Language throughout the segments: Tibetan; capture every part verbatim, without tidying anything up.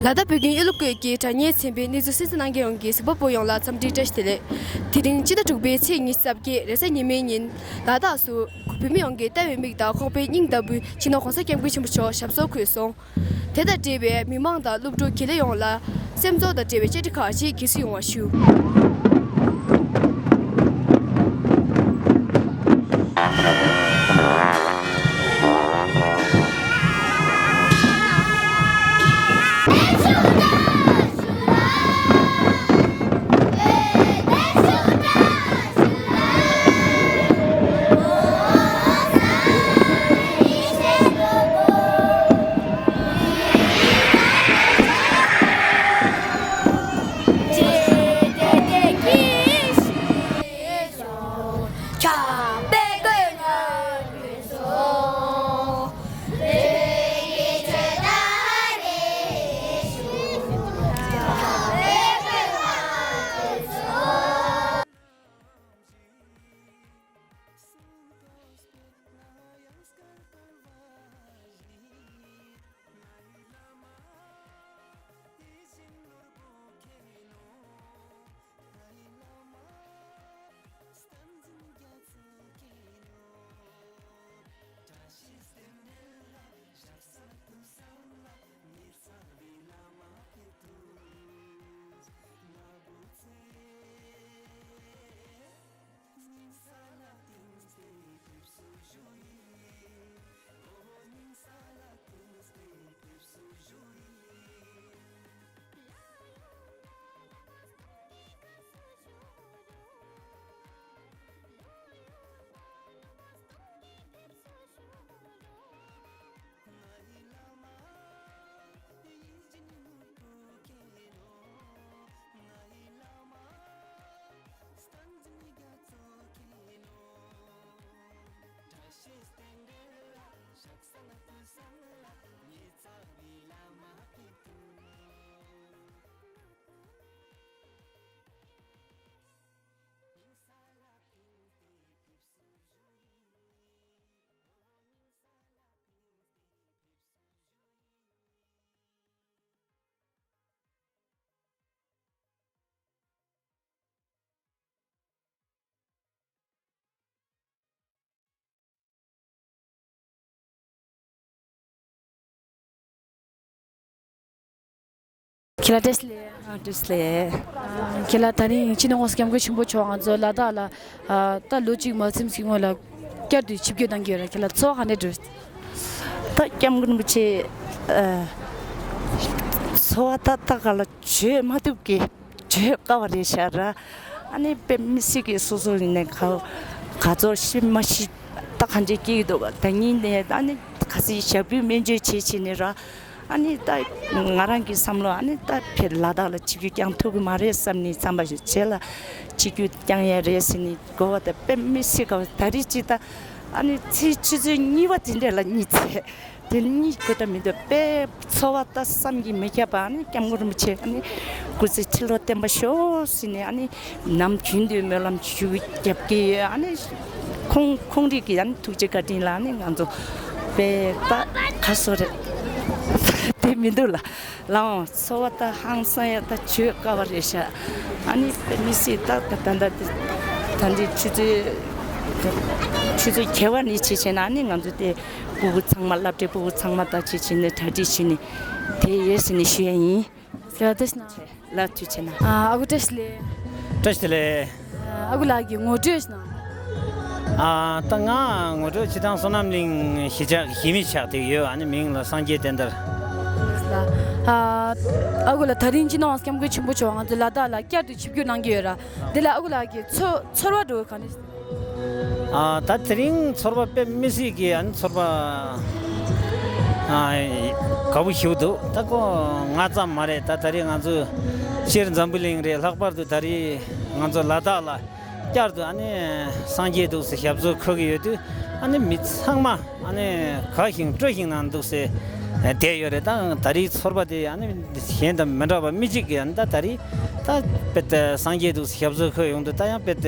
ལ་དྭགས་བོད་ཁྱིམ་ཨེ་ལོ་ཀོས་ཀྱི་དྲ་བརྙན་ཚན་པའི་གནས་ཚུལ་གསན་གཟིགས་གནང་མཁན་ཡོངས་ཀྱི་གཟིགས་པ་པོ་ཡོངས་ལ་འཚམས་འདྲི་བཀྲ་ཤིས་བདེ་ལེགས། དེ་རིང་སྤྱི་ཟླ་དྲུག་པའི་ཚེས་ཉི་ཤུ་རྩ་བརྒྱད་རེས་གཟའ་ཉི་མའི་ཉིན། ལ་དྭགས་སུ་བོད་མི་ཡོངས་ཀྱི་ལྟ་བའི་མིག་དང་ཁོག་པའི་སྙིང་ལྟ་བུའི་སྤྱི་ནོར་༸གོང་ས་༸སྐྱབས་མགོན་ཆེན་པོ་མཆོག་ཞབས་སོར་འཁོད་སོང་། དེ་དང་འབྲེལ་བའི་མི་མང་དང་སློབ་ཕྲུག་དགེ་ལས་ཡོངས་ལ་སེམས་ཚོར་དང་འབྲེལ་བའི་བཅར་འདྲི་ཁག་ཅིག་གྱིས་སུ་ཡོང་བ་ཞུ། ཁྱེད་ལ་བཀྲ་ཤིས་བདེ་ལེགས། ཨ། བཀྲ་ཤིས་བདེ་ལེགས། ཨ། ཁྱེད་ལ་དེ་རིང་སྤྱི་ནོར་༸གོང་ས་༸སྐྱབས་མགོན་ཆེན་པོ་མཆོག་ང་ཚོ་ལ་དྭགས་ལ། ཨ། ད་ལོ་གཅིག་མ་ཟིན་ཙམ་ཞིག་སྔོན་ལ་བསྐྱར་དུ་ཆིབས་བསྒྱུར་གནང་གི་ཡོད་རེད། ཁྱེད་ལ་ཚོར་བ་ག་འདྲ་འདུག་ད་༸སྐྱབས་མགོན་རིན་པོ་ཆེ། ཨ། ཚོར་བ་ད་ད་ག་ལ་བརྗོད་མ་ཐུབ་ཀི། བརྗོད་དཀའ་བ་རེད་ཤག་ར། ཨ་ནི་དཔེ་མི་སྲིད་ཀི། སོ་སོ་ཡིན་ནའི་ག་ག་ཚོད་ཤི་མ་ཤི་ད་གང་ཅི་སྐྱིད་འདུག་ད་ཉིན་ནས་ཨ་ནི་ག་ཚོད་ཞབས་བརྟན་སྨན་བཅོས་བྱེད་བྱེད་ནས་ར། ཨ་ནི་ད་ང་རང་གི་བསམ་བློ་ཨ་ནི་ད་ཕེབས་ལ་དྭགས་ལ་ཆིབས་བསྒྱུར་བསྐྱང་ཐུབ་ཀི་མ་རེད་བསམ་ནས་བསམ་པ་ཞིག་བྱས་ལ། ཆིབས་བསྒྱུར་བསྐྱང་ཡ་རེད་ཟེར་ནས་གོ་བ་ད་དཔེ་མི་སྲིད་དཀའ་བ། ད་རེས་ཅིག་ད་ཨ་ནི་ཚེས་ཆུ་ཚོད་གཉིས་པ་དེ་འདྲ་ལ་གཉིད་ཚད། དེ་གཉིད་ཁུག་ད་མི་འདུག་དཔེ་ཚོར་བ་ད་བསམ་གྱིས་མི་ཁྱབ་པ། ཨ་ནི་སྐྱབས་མགོན་རིན་པོ་ཆེ་ཨ་ནི་སྐུ་ཚེ་ཁྲི་ལོ་བརྟན་པར་ཤོག་ཟེར་ནས། ཨ་ནི་ནམ་རྒྱུན་དུ་སྨོན་ལམ་ཞུ་རྒྱབ་ཀྱི་ཡོད། ཨ་ནི་ཁོང་ཁོང་རིགས་ཀྱི་ཨ་ནི་ཐུགས་རྗེ་བཀའ་དྲིན་ལ་ཨ་ནི་ང་ཚོ་དཔེ་ད་ག་སོ་རེད། དེ་མི་འདུག་ལ། ལའང་ཚོར་བ་ད་ཧང་སང་ཡ་ད་བརྗོད་དཀའ་བ་རེད་ཤག་ཨ་ནི་དཔེ་མི་སྲིད་ད་ད་ད་ད་ད་འདི་ཆུ་ཚོད་ཆུ་ཚོད་བརྒྱད་པ་ནས་བྱེད་བྱས་ན། ཨ་ནི་ང་ཚོ་དེ་སྤུ་གུ་ཚང་མ་སློབ་གྲྭའི་སྤུ་གུ་ཚང་མ་ད་བྱེད་བྱེད་ནས་གྲ་སྒྲིག་བྱེད་ནས་དེ་ཡོད་ཟེར་ནས་ཞུ་ཡ་ཡིན། ལགས་བཀྲ་ཤིས་གནང་། ལགས་ཐུགས་རྗེ་གནང་། ཨ། ཨ་ཁུ་བཀྲ་ཤིས་བདེ་ལེགས། བཀྲ་ཤིས་བདེ་ལེགས། ཨ། ཨ་ཁུ་ལགས་ཀྱིས་ངོ་སྤྲོད་ཞིག་གནང་། ཨ། ད་ང་ངོ་སྤྲོད་སྤྱིར་བཏང་བསོད་ནམས་གླིང་གཞིས་ཆགས་གཞིས་མི་ཆགས་བསྡད་ཡོད། ཨ་ནི་མིང་ལ་སངས་རྒྱས་བསྟན་དར། ལགས། ཨ། ཨ་ཁུ་ལགས་དེ་རིང་སྤྱི་ནོར་༸གོང་ས་༸སྐྱབས་མགོན་ཆེན་པོ་མཆོག་ང་ཚོ་ལ་དྭགས་ལ་བསྐྱར་དུ་ཆིབས་བསྒྱུར་གནང་གི་ཡོད་ར། དེ་ལ་ཨ་ཁུ་ལགས་ཀྱི་ཚོར་ཚོར་བ་འདྲ་བོ་ག་འདྲ། ཨ། ད་དེ་རིང་ཚོར་བ་དཔེ་མི་སྲིད་ཀྱི་ཨ་ནི་ཚོར་བ། ཨ། དགའ་པོ་ཞེ་པོ་འདུག་ད་ཁོ་ང་ཙམ་མ་རེད། ད་ད་རེས་ང་ཚོ་སྤྱིར་འཛམ་བུ་གླིང་རེད། ལྷག་པར་དུ་ད་རེས་ང་ཚོ་ལ་དྭགས་ལ་བསྐྱར་དུ་ཨ་ནི་སངས་རྒྱས་འདུག་སེ་ཞབས་སོར་འཁོད་ཀྱི་ཡོད་དུས། ཨ་ནི་མི་ཚང་མ་ཨ་ནི་དགའ་ཞིང་སྤྲོ་ཞིང་ནང་འདུག་སེ་བསྡད་ཡོད་རེད། ད་ད་རེས་ཚོར་བ་དེ་ཨ་ནི་གཞན་དང་མི་འདྲ་བ་སྨིན་བྱེད་ཀྱི། ཨ་ནི་ད་ད་རེས་ད་དཔེ་ད་སངས་རྒྱས་འདུག་སེ་ཞབས་སོར་འཁོད་ཡོང་དུས། ད་ཡང་དཔེ་ད་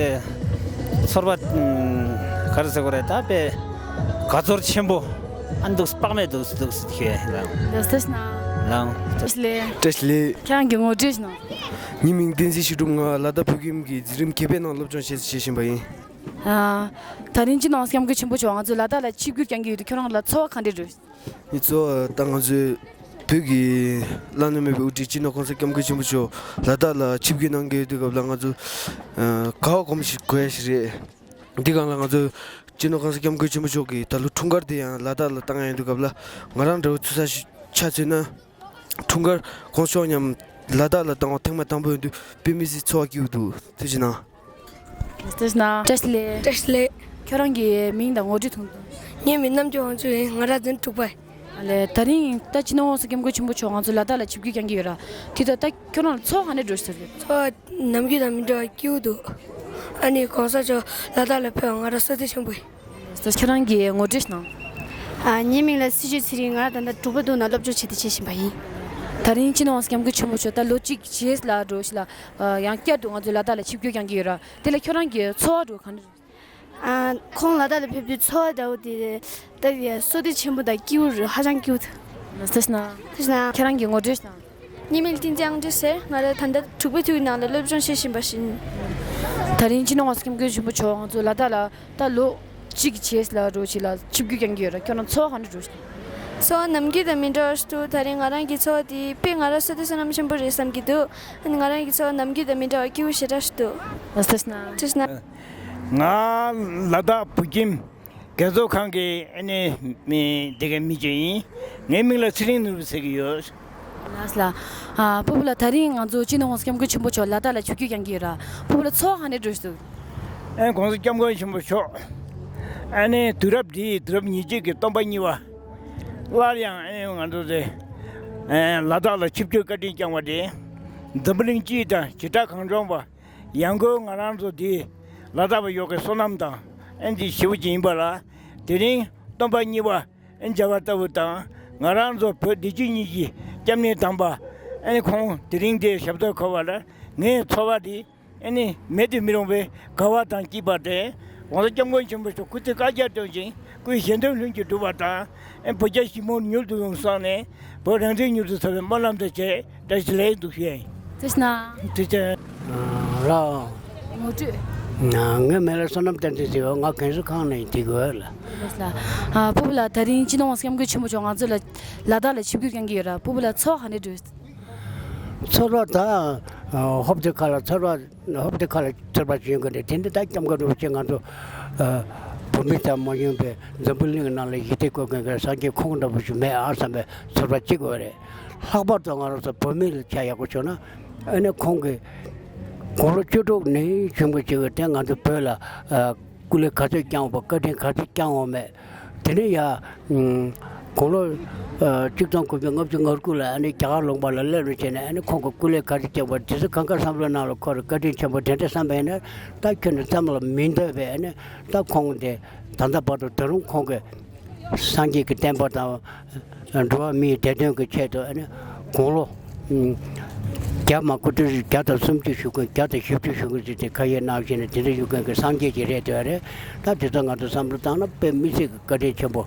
ཚོར་བ་ག་རེ་ཟེར་དགོས་རེད། ད་དཔེ་དགའ་ཚོར་ཆེན་པོ་ཨ་ནི་འདུག་སེ་དཔག་མེད་འདུག་སེ་འདུག་སེ་ཞུ་ཡ་ཡིན། ལགས་སོ། བཀྲ་ཤིས་གནང་། ལགས། བཀྲ་ཤིས་བདེ་ལེགས། བཀྲ་ཤིས་བདེ་ལེགས། ཁྱེད་རང་གི་ངོ་སྤྲོད་ཞུ་གནང་། ངའི་མིང་བསྟན་འཛིན་ཆོས་གྲུབ། ང་ལ་དྭགས་བོད་ཁྱིམ་གྱི་འཛིན་རིམ་བརྒྱད་པའི་ནང་སློབ་སྦྱོང་བྱེད་བྱེད་བཞིན་པ་ཡིན། ཨ། ད་རིང་སྤྱི་ནོར་༸གོང་ས་༸སྐྱབས་མགོན་ཆེན་པོ་མཆོག་ང་ཚོ་ལ་དྭགས་ལ་ཆིབས་བསྒྱུར་བསྐྱངས་ཀྱི་ཡོད་དུས་ཁྱོད་རང་ལ་ཚོར་བ་ག་འདྲ་འདུག་ངའི་ཚོར་བ་ད་ང་ཚོའི་བོད་ཀྱི་བླ་ན་མེད་པའི་དབུ་ཁྲིད་སྤྱི་ནོར་༸གོང་ས་༸སྐྱབས་མགོན་ཆེན་པོ་མཆོག་ལ་དྭགས་ལ་ཆིབས་བསྒྱུར་གནང་གི་ཡོད་དུས་སྐབས་ལ་ང་ཚོ་ཨ་དགའ་བ་གོམས་ཤིག་དགོས་ཡ་ཞིག་རེད། འདི་སྒང་ལ་ང་ཚོ་སྤྱི་ནོར་༸གོང་ས་༸སྐྱབས་མགོན་ཆེན་པོ་མཆོག་གིས་ད་ལོ་འཁྲུངས་སྐར་དེ་ཡང་ལ་དྭགས་ལ་བཏང་ཡ་ཡིན་དུས་སྐབས་ལ་ང་རང་འདྲ་བོ་ཚུད་ས་ཞིག་ཆ་མཚོན་ན། འཁྲུངས་སྐར་དགོང་ཞོགས་མཉམ་ལ་དྭགས་ལ་བཏང་བ་ཐེངས་མ་དང་པོ་ཡིན་དུས་དཔེ་མི་སྲིད་ཚོར་བ་སྐྱིད་པོ་འདུག་ཐུགས་རྗེ་གནང་། ཐུགས་རྗེ་གནང་། བཀྲ་ཤིས་བདེ་ལེགས། བཀྲ་ཤིས་བདེ་ལེགས། ཁྱོད་རང་གི་མིང་དང་ངོ་སྤྲོད་ཐུང་ཐུང་། ངའི་མིང་རྣམ་རྒྱལ་དབང་ཕྱུག་ཡིན། ང་རང་འཛིན་དྲུག་པ་ཡིན། ཨ་ལས། ད་རིང་ད་སྤྱི་ནོར་༸གོང་ས་༸སྐྱབས་མགོན་ཆེན་པོ་མཆོག་ང་ཚོ་ལ་དྭགས་ལ་ཆིབས་བསྒྱུར་བསྐྱངས་ཀྱི་ཡོད་ར། དེ་ལྟར་ད་ཁྱོད་རང་ལ་ཚོར་བ་ག་འདྲ་འདྲ་བོ་ཞིག་ཟེར་གྱི། ཚོར་བ་ནམ་རྒྱུན་དང་མི་འདྲ་བར་སྐྱིད་པོ་འདུག་ཨ་ནི་གོང་ས་མཆོག་ལ་དྭགས་ལ་ཕེབས་པ་ང་རང་བསོད་བདེ་ཆེན་པོ་ཡིན། ད་ཁྱེད་རང་གི་ངོ་སྤྲོད་གནང་། ཨ། ངའི་མིང་ལ་སྲི་ཞུ་ཚེ་རིང་། ང་རང་ད་ལྟ་འབྲུག་པ་རྡོ་ན་སློབ་སྦྱོང་བྱེད་དུ་བྱེད་བཞིན་པ་ཡིན། ད་རིང་སྤྱི་ནོར་༸གོང་ས་༸སྐྱབས་མགོན་ཆེན་པོ་མཆོག་ད་ལོ་གཅིག་རྗེས་ལ་འགྲོ་ཞིག་ལ། ཨ། ཡང་བསྐྱར་དུ་ང་ཚོ་ལ་དྭགས་ལ་ཆིབས་བསྒྱུར་བསྐྱངས་ཀྱི་ཡོད་ར། དེ་ལ་ཁྱོད་རང་གི་ཚོར་བ་འདྲ་བོ་ག་འདྲ། ཨ། ཁོང་ལ་དྭགས་ལ་ཕེབས་དུས་ཚོར་བ་འདྲ་བོ་དེ་ད་བསོད་བདེ་ཆེན་པོ་དང་སྐྱིད་པོ་རེད། ཧ་ཅང་སྐྱིད་པོ་འདུག་ཐུགས་རྗེ་གནང་། ཐུགས་རྗེ་གནང་། ཁྱེད་རང་གི་ངོ་སྤྲོད་གནང་། ངའི་མིང་བསྟན་འཛིན་ཨང་ཀྲིག་ཟེར། ང་རང་ད་ལྟ་འབྲུག་པའི་ཐོག་ནང་ལ་སློབ་སྦྱོང་བྱེད་བཞིན་པ་ཞིག་ཡིན། ད་རིང་སྤྱི་ནོར་༸གོང་ས་༸སྐྱབས་མགོན་ཆེན་པོ་མཆོག་ང་ཚོ་ལ་དྭགས་ལ་ད་ལོ་གཅིག་གི་རྗེས་ལ་འགྲོ་ཞིག་ལ་ཆིབས་བསྒྱུར་བསྐྱངས་ཀྱི་ཡོད་ར། ཁྱོད་རང་ཚོར་བ་ག་འདྲ་འདྲ་བོ་ཞིག་ཚོར་བ་ནམ་རྒྱུན་དང་མི་འདྲ་བ་ཞིག་འདུག་ད་རིང་ང་རང་གི་ཚོར་བ་དེ་དཔེ་ང་རང་བསོད་བདེ་བསོད་ནམས་ཆེན་པོ་རེད་བསམ་གྱི་འདུག་ཨ་ནི་ང་རང་གི་ཚོར་བ་ནམ་རྒྱུན་དང་མི་འདྲ་བ་སྐྱིད་པོ་ཞེ་དྲག་ཞིག་འདུག་ཐུགས་རྗེ་གནང་། ཐུགས་རྗེ་གནང་། ང་ལ་དྭགས་བོད་ཁྱིམ་རྒྱལ་ཚོགས་ཁང་གི་ཨ་ནི་མི་དེ་གའི་མི་ཅིག་ཡིན། ངའི་མིང་ལ་ཚེ་རིང་ནོར་བུ་ཟེར་གྱི་ཡོད། ལགས་ལགས། ཨ། སྤོ་བོ་ལགས། ད་རིང་ང་ཚོ་སྤྱི་ནོར་༸གོང་ས་༸སྐྱབས་མགོན་ཆེན་པོ་མཆོག་ལ་དྭགས་ལ་ཆིབས་བསྒྱུར་བསྐྱངས་ཀྱི་ཡོད་ར། སྤོ་བོ་ལགས་ཚོར་བ་ག་འདྲ་འདྲ་བོ་ཞིག་འདུག་ཨེ། ༸གོང་ས་༸སྐྱབས་མགོན་ཆེན་པོ་མཆོག་ཨ་ནི་དུས་རབས་འདིའི་དུས་རབས་ཉེར་གཅིག་གི་སྟོན་པ་གཉིས་པ། སླར་ཡང་ཨེ་ང་ཚོ་དེ་ཨེ་ལ་དྭགས་ལ་ཆིབས་བསྒྱུར་བཀའ་དྲིན་བསྐྱངས་པ་དེ། འཛམ་བུ་གླིང་སྤྱི་དང་བྱེ་བྲག་གངས་ལྗོངས་པ། ཡང་སྒོས་ང་རང་ཚོ་འདི་ལ་དྭགས་པ་ཡོངས་ཀྱི་བསོད་ནམས་དང་ཨེ་འདི་ཞེ་པོ་ཅིག་ཡིན་པ་ལ། དེ་རིང་སྟོན་པ་གཉིས་པ་ཨེ་མཇལ་བ་ལྟ་བུ་དང་། ང་རང་ཚོ་བོད་བདེ་སྐྱིད་གཉིས་ཀྱི་སྐྱབས་གནས་དམ་པ་ཨེ་ཁོང་དེ་རིང་འདིར་ཞབས་ཏོག་འཁོད་པ་ལ་ངའི་ཚོར་བ་འདི་ཨེ་ནི་མེད་དུ་མི་རུང་བའི་དགའ་བ་དང་སྐྱིད་པ་སྟེ། ༸གོང་ས་༸སྐྱབས་མགོན་ཆེན་པོ་མཆོག་སྐུ་ཚེ་བསྐལ་བརྒྱར་བརྟན་ཅིང་སྐུའི་ཞལ་འདོན་ལྷུན་གྱིས་གྲུབ་པ་དང་། ཨེ་བོད་རྒྱ་ཞི་མོལ་མྱུར་དུ་ཡོང་བསམ་ནས། བོད་རང་བཙན་མྱུར་དུ་ཐོབ་པའི་སྨོན་ལམ་དང་བཅས་བཀྲ་ཤིས་བདེ་ལེགས་འདུག་ཞུ་ཡ་ཡིན། ཐུགས་རྗེ་གནང་། ཐུགས་རྗེ་ཆེ། ལགས། ངོ་སྤྲོད། ང་ངའི་མིང་ལ་བསོད་ནམས་བསྟན་འཛིན་ཟེར་བ། ང་རྒན་གསོ་ཁང་ནས་བསྡད་ཡོད་ལགས། ལགས་ལགས། ཨ། སྤོ་བོ་ལགས། ད་རིང་སྤྱི་ནོར་༸གོང་ས་༸སྐྱབས་མགོན་ཆེན་པོ་མཆོག་ང་ཚོ་ལ་ལ་དྭགས་ལ་ཆིབས་བསྒྱུར་བསྐྱངས་ཀྱི་ཡོད་ར། སྤོ་བོ་ལགས་ཚོར་བ་ག་འདྲ་འདྲ་བོ་ཞིག་ཚོར་བ་ད་ཧོབ་དེ་ཁ་ལ་ཚོར་བ། ཧོབ་དེ་ཁ་ལ་ཚོར་བ་ཞིག་ཡོང་གི་རེད། དེ་འདི་ད་སྐྱབས་མགོན་རིན་པོ་ཆེ་ང་ཚོ་ཨ་བོད་མི་ཙམ་མ་ཡིན་པའི་འཛམ་བུ་གླིང་གི་ནང་ལ་ཞི་བདེ་དགོས་མཁན་གྱི་སངས་རྒྱས་ཁོང་འདྲ་པོ་ཞིག་མེད་ཨ་བསམ་པའི་ཚོར་བ་གཅིག་ཡོད་རེད། ལྷག་པར་དུ་ང་རང་ཚོ་བོད་མི་ལ་ཆ་ཡག་པོ་བྱུང་ན། ཨ་ནི་ཁོང་གིས་དགུང་ལོ་བཅུ་དྲུག་ནས་བྱུང་བའི་ཅིག་དེ་ང་ཚོ་བོད་ལ་ཨ་སྐུ་ལས་ག་ཚོད་བསྐྱངས་པ། བཀའ་དྲིན་ག་ཚོད་བསྐྱངས་པ་མེད། དེ་ནས་ཡ། ཨ། དགུང་ལོ་ཨ་གཅིག་སྟོང་དགུ་བརྒྱ་ལྔ་བཅུ་ང་དགུ་ལ་ཨ་ནི་རྒྱ་གར་ལུང་པ་ལ་སླེབས་རུ་བྱས་ནས། ཨ་ནི་ཁོང་གི་སྐུ་ལས་ག་ཚོད་བསྐྱངས་པ་དེ་ཚོ་གང་ག་བསམ་བློའི་ནང་ལ་འཁོར་བཀའ་དྲིན་ཆེན་པོ་དེ་འདྲ་བསམ་པ་ཡིན་ན། ད་ཁྱོན་ནས་བསམ་བློ་མི་འདོད་པས། ཨ་ནི་ད་ཁོང་དེ་ད་ལྟ་བར་དུ་ད་རུང་ཁོང་གི་སངས་རྒྱས་ཀྱི་བསྟན་པ་དང་འགྲོ་བ་མིའི་བདེ་དོན་གྱི་ཆེད་དུ། ཨ་ནི་དགུང་ལོ་ཨ་བརྒྱ་མ་དགུ་བཅུ། བརྒྱ་དང་སུམ་ཅུ་བཞུགས་མཁན། བརྒྱ་དང་བཞི་བཅུ་བཞུགས་མཁན་ཞིག་དེ་ཁ་ཡོད་སྣ་ཡོད་བྱས་ནས་དེ་འདྲ་བཞུགས་མཁན་གྱི་སངས་རྒྱས་ཅིག་རེད་འདོད་རེད། ད་དེ་ཚོ་ང་ཚོ་བསམ་བློ་བཏང་ན་དཔེ་མི་སྲིད་ཀྱི་བཀའ་དྲིན་ཆེན་པོ།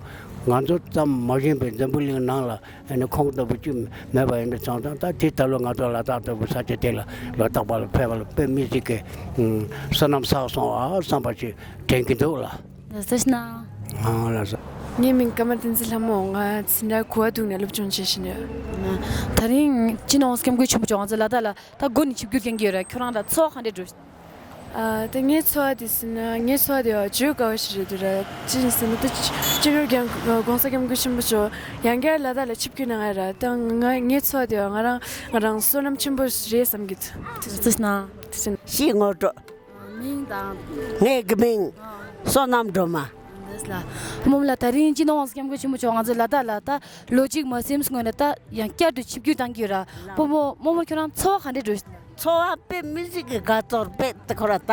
ང་ཚོ་ཙམ་མ་ཡིན་པའི་འཛམ་བུ་གླིང་ནང་ལ་ཨ་ནི་ཁོང་ལྟ་བུ་ཅིག་མེད་པ་ཡིན་པ་སོང་ཙང་། ད་དེ་ད་ལོ་ང་ཚོ་ལ་དྭགས་ལྟ་བུ་ས་ཆ་དེ་ལ་ལོ་རྟག་པར་ལ་ཕེབས་པ་ལ་དཔེ་མི་སྲིད་ཀྱི་ཨ་བསོད་ནམས་བསགས་སོང་བ་བསམ་པ་ཞིག་དྲན་གྱི་འདུག་ལགས། ལགས་སོ། ཨ་ལགས་སོ། ངའི་མིང་ཀརྨ་བསྟན་འཛིན་ལྷ་མོ། ང་འཛིན་གྲྭ་དགུ་པ་དུག་ནས་སློབ་སྦྱོང་བྱེད་བཞིན་ཡོད། ད་རིང་སྤྱི་ནོར་༸གོང་ས་༸སྐྱབས་མགོན་ཆེན་པོ་མཆོག་ང་ཚོ་ལ་དྭགས་ལ་ད་སྒོ་ནས་ཆིབས་བསྒྱུར་བསྐྱངས་ཀྱི་ཡོད་ར། ཁྱོད་རང་ལ་ཚོར་བ་ག་འདྲ་འདྲ་བོ་ཞིག་ཨ། ད་ངའི་ཚོར་བ་དེ་ཟེར་ན། ངའི་ཚོར་བ་དེ་བ་བརྗོད་དཀའ་བ་ཞིག་རེད་འདུག་ར། ཅི་ཡིན་ཟེར་ན། ད་སྤྱི་ནོར་༸གོང་ས་༸སྐྱབས་མགོན་ཆེན་པོ་མཆོག་ཡང་བསྐྱར་ལ་དྭགས་ལ་ཆིབས་བསྒྱུར་གནང་ཡ་ར། ད་ང་ངའི་ཚོར་བ་དེ་བ་ང་རང་ང་རང་བསོད་ནམས་ཆེན་པོ་རེད་བསམ་གྱི་འདུག་ལགས་སོ། ཞེས་ངོ་སྤྲོད། མིང་དང་། ངའི་གི་མིང་། ཨ། བསོད་ནམས་སྒྲོལ་མ། ལགས་ལགས། རྨོ་མོ་ལགས། ད་རིང་སྤྱི་ནོར་༸གོང་ས་༸སྐྱབས་མགོན་ཆེན་པོ་མཆོག་ང་ཚོ་ལ་དྭགས་ལ་ད་ལོ་གཅིག་མ་ཟིན་སྔོན་ལ་ད་ཡང་བསྐྱར་དུ་ཆིབས་བསྒྱུར་བཏང་གི་ཡོད་ར། སྤོ་བོ་རྨོ་མོ་ཁྱོད་རང་ཚོར་བ་ག་འདྲ་འདྲ་བོ་ཞིག་ཚོར་བ་དཔེ་མི་སྲིད་ཀྱི་དགའ་ཚོར་དཔེ་དེ་ཁོ་ར། ད་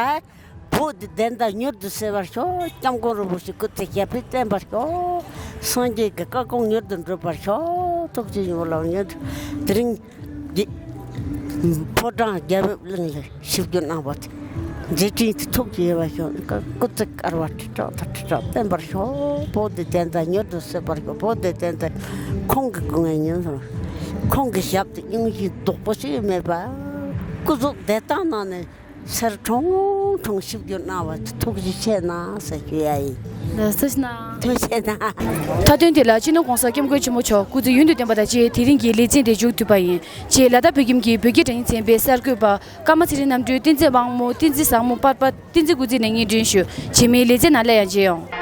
བོད་འདི་བདེན་མཐའ་མྱུར་དུ་གསལ་བར་ཤོག་སྐྱབས་མགོན་རིན་པོ་ཆེ་སྐུ་ཚེ་ཞབས་པད་བརྟན་པར་ཤོག་སངས་རྒྱས་ཀྱི་བཀའ་དགོངས་མྱུར་དུ་འགྲུབ་པར་ཤོག་ཐུགས་རྗེ་ཆེན་པོ་ལགས། མྱུར་དུ་དེ་རིང་འདི་ཕོ་བྲང་རྒྱལ་བའི་གླིང་ལ་ཆིབས་བསྒྱུར་གནང་བ་དེ་མཛད་འཕྲིན་དེ་ཐུགས་ཀྱི་ཡོད་པ་ཤོག་སྐུ་ཚེ་བསྐལ་པ་ཁྲི་ཕྲག་དང་ཁྲི་ཕྲག་བརྟན་པར་ཤོག་བོད་འདི་བདེན་མཐའ་མྱུར་དུ་གསལ་བར་ཤོག་བོད་འདི་བདེན་མཐའ་ཁོང་གི་སྐུ་ངལ་ཉུང་སོང་ ཁོང་གི་ཞབས་ཏུ་སྙུང་གཞི་རྡོག་པོ་ཞིག་མེད་པ། སྐུ་གཟུགས་བདེ་ཐང་ནང་ནས་ཚེ་ཁྲོང་ཁྲོང་ཞིབ་འཇུག་གནང་བ་ཐུགས་རྗེ་ཆེ་གནང་ཟེར་ཞུ་ཡ་ཡིན། ལགས་སོ་ཞུ་ན། ཐུགས་རྗེ་ཆེ་གནང་། མཐའ་དོན་དེ་ལ་སྤྱི་ནོར་༸གོང་ས་༸སྐྱབས་མགོན་ཆེན་པོ་མཆོག་སྐུ་ཚེ་ཡུན་དུ་བརྟན་པ་དང་བཅས་དེ་རིང་གི་ལེ་ཚན་དེ་མཇུག་བསྡུས་པ་ཡིན། རྗེས་ལ་དྭགས་བོད་ཁྱིམ་གྱི་བོད་ཀྱི་སྒྲ་སྙན་ཚན་པའི་གསར་འགོད་པ་ཀརྨ་ཚེ་རིང་རྣམ་གྲོལ། བསྟན་འཛིན་དབང་མོ། བསྟན་འཛིན་བཟང་མོ། པར་པ་བསྟན་འཛིན་སྐུ་ཚེ་ནས་སྙན་སྒྲོན་ཞུ། རྗེས་མའི་ལེ་ཚན་ནང་སླར་ཡང་མཇལ་ཡོང་།